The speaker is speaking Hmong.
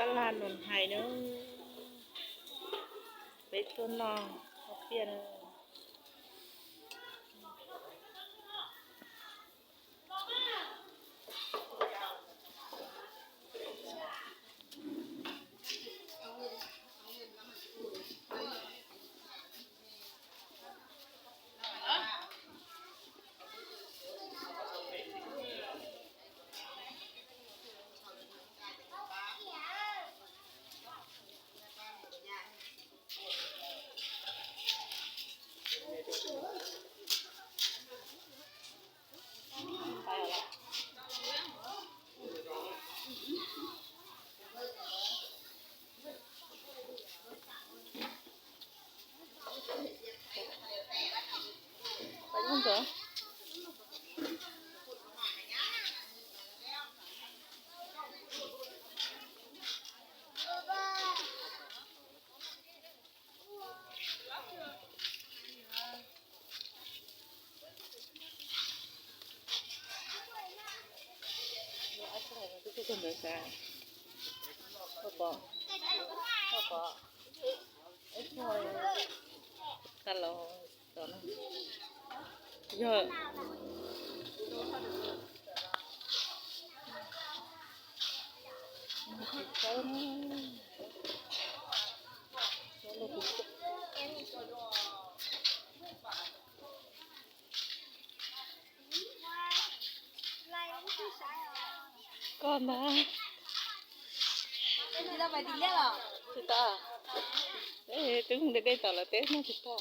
Tab laj Nus Hais na, peb tuaj noj paj piaj na. Yog, koj ntag. Tsis tau, twb mus de dej tom lawv teb no tsis tau.